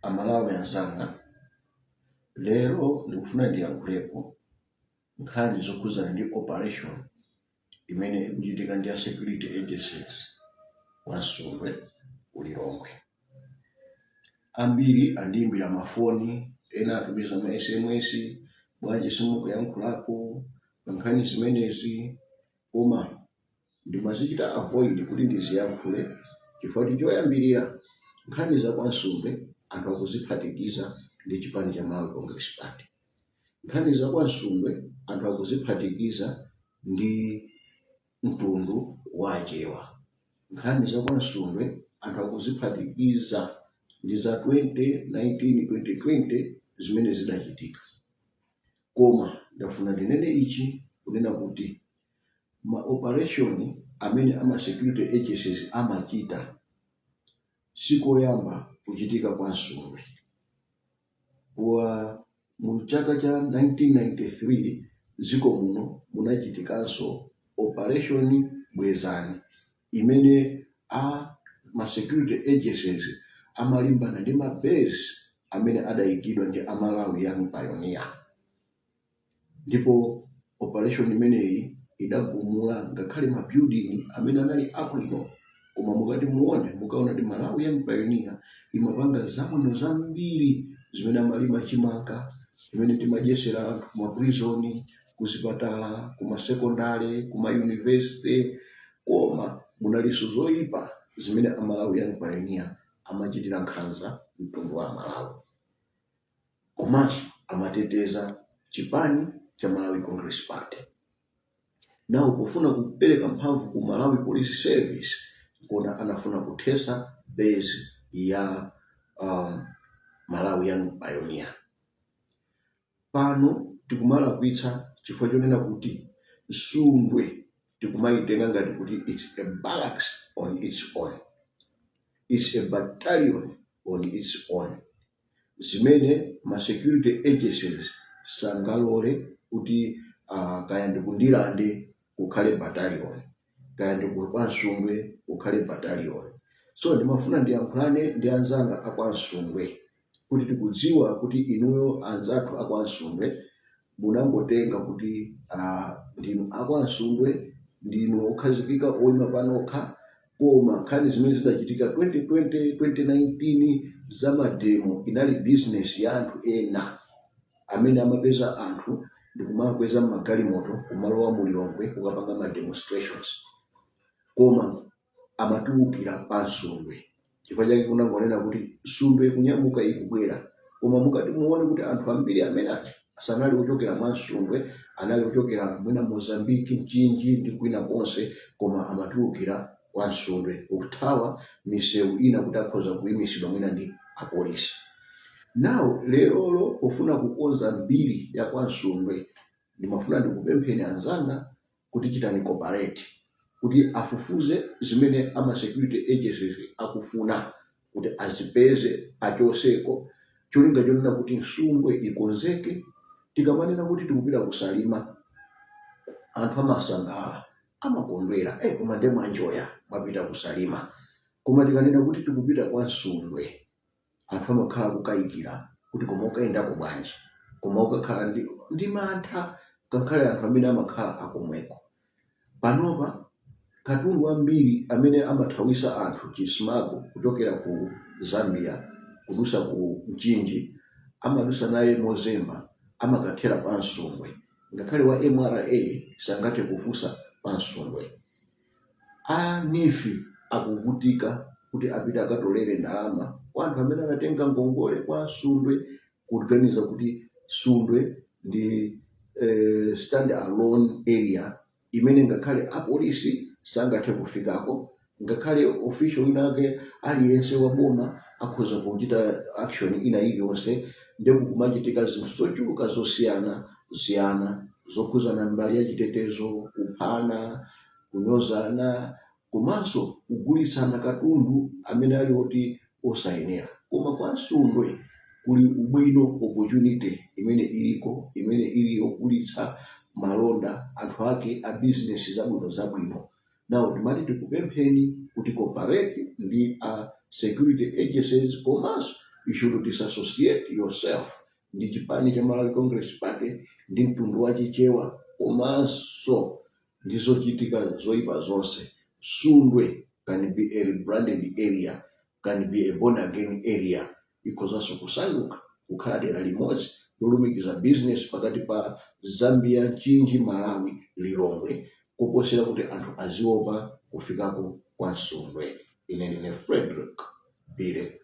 Amalawi anzanga, lero ndikufuna ndiyankhulepo nkhani zokhuzana ndi operation imene ikuchitika ndi a security agencies kwa Nsundwe ku Lilongwe. Ambiri andiyimbira mafoni, ena atumiza ma SMS, bwanji simukuyankhulapo pa nkhani zimenezi? Koma ndimazichita avoid kuti ndiziyankhule chifukwa kuti choyambirira, nkhani za kwa Nsundwe anthu akuziphatikiza ndi chipani cha Malawi Congress Party. Nkhani za kwa Nsundwe anthu akuziphatikiza ndi mtundu wa Achewa. Nkhani za kwa Nsundwe anthu akuziphatikiza ndi za 2019, 2020 zimene zidachitika. Koma ndafuna ndinene ichi, kunena kuti ma operation amene ama security agencies amachita sikoyamba kuchitika kwa Nsundwe. Kwa mu chaka cha 1993 dziko muno munachitikanso Operation Bwezani imene a ma security agencies amalimbana ndi ma base amene adayikidwa ndi a Malawi Young Pioneer. Ndipo operation imeneyi idagumula ngakhale ma building amene anali abwino. Koma mukati muone, mukaona kuti Malawi Young Pioneer imapanga zabwino zambiri zimene amalima chimanga chimene timadyesera anthu kuma prison, kuzipatala, kuma secondary, kuma university. Koma munalinso zoyipa zimene a Malawi Young Pioneer amachitira nkhanza mtundu wa Malawi, komanso amateteza chipani cha Malawi Congress Party. Nawo pofuna kupereka mphamvu ku Malawi Police Service, kona anafuna kuthesa base ya Malawi Young Pioneer. Pano tikumalakwitsa chifukwa chonena kuti Nsundwe tikumayitenga ngati kuti it's a barracks on its own, it's a battalion on its own, zimene ma security agencies sangalole kuti kaya ndi ku Ndirande kukhale battalion, kaya ndi kwa Nsundwe kukhale battalion. So ndimafuna ndiyankhulane ndi anzanga akwa Nsundwe kuti tikudziwa kuti inuyo anzathu akwa Nsundwe munangotenga kuti ndinu akwa Nsundwe, ndinu okhazikika, oyima panokha. Koma nkhani zimene zidachitika 2020, 2019 za mademo inali business ya anthu ena amene amapeza anthu ndikumakweza mmagalimoto kumalowa mu Lilongwe kukapanga ma demonstrations, koma amatulukira pa Nsundwe. Chifukwa chake kunangonena kuti Nsundwe ikunyamuka, ikubwera. Koma mukati muone kuti anthu ambiri amene aja sanali kuchokera mwa Nsundwe, anali kuchokera mwina Mozambiki, Mchinji ndi kwina konse, koma amatulukira kwa Nsundwe kuthawa misewu ina kuti akhoza kuyimisidwa mwina ndi apolisi. Now lerolo pofuna kukonza mbiri ya kwa Nsundwe, ndimafuna ndikupempheni anzanga kuti chitani cooperate kuti afufuze zimene ama security agencies akufuna kuti azipeze, achoseko, cholinga chonena kuti Nsundwe ikonzeke. Tikamanena kuti tikupita kuSalima, anthu amasangalala, amakondwera, koma nde mwanjoya, mwapita kuSalima. Koma tikanena kuti tikupita kwa Nsundwe, anthu amakhala kukayikira kuti koma ukayendako bwanji, koma ukakhala ndi mantha, ngakhale anthu amene amakhala akomweko. Panopa katundu ambiri amene amathawisa anthu chismago kuchokera ku Zambia kudusa ku Mchinji, amadusa naye mozemba, amakathera pa Nsundwe. Ngakhale wa MRA sangathe kufusa pa Nsundwe. A NEEF akuvutika kuti apite akatolere ndalama kwa anthu amene anatenga ngongole kwa Nsundwe, kuganiza kuti Nsundwe ndi stand alone area imene ngakhale apolisi sangathe kufikako, ngakhale official wina ake aliyense wa boma akhoza kuchita action ina iliyonse. Ndipo kumachitika zinthu zochuluka zosiyana siyana zokhuzana mbali ya chitetezo, kuphana, kunyozana, komanso kugulitsana katundu amene ali oti osayenera. Koma kwa Nsundwe kuli ubwino, opportunity imene iliko, imene ili yogulitsa malonda, anthu ake a business zabwino zabwino. Now timati tikupempheni kuti cooperate ndi a security agencies komanso You should disassociate yourself ndi chipani cha Malawi Congress Party, ndi mtundu wa Chichewa, komanso ndi zochitika zoyipa zonse. Sundwe can be a rebranded area, can be a born again area. Ikhozanso kusanduka kukhala dera limodzi lolumikiza business pakati pa Zambia, Mchinji, Malawi, Lilongwe, kuposera kuti anthu aziopa kufikako kwa Nsundwe. Ine ndine Frederick Bile.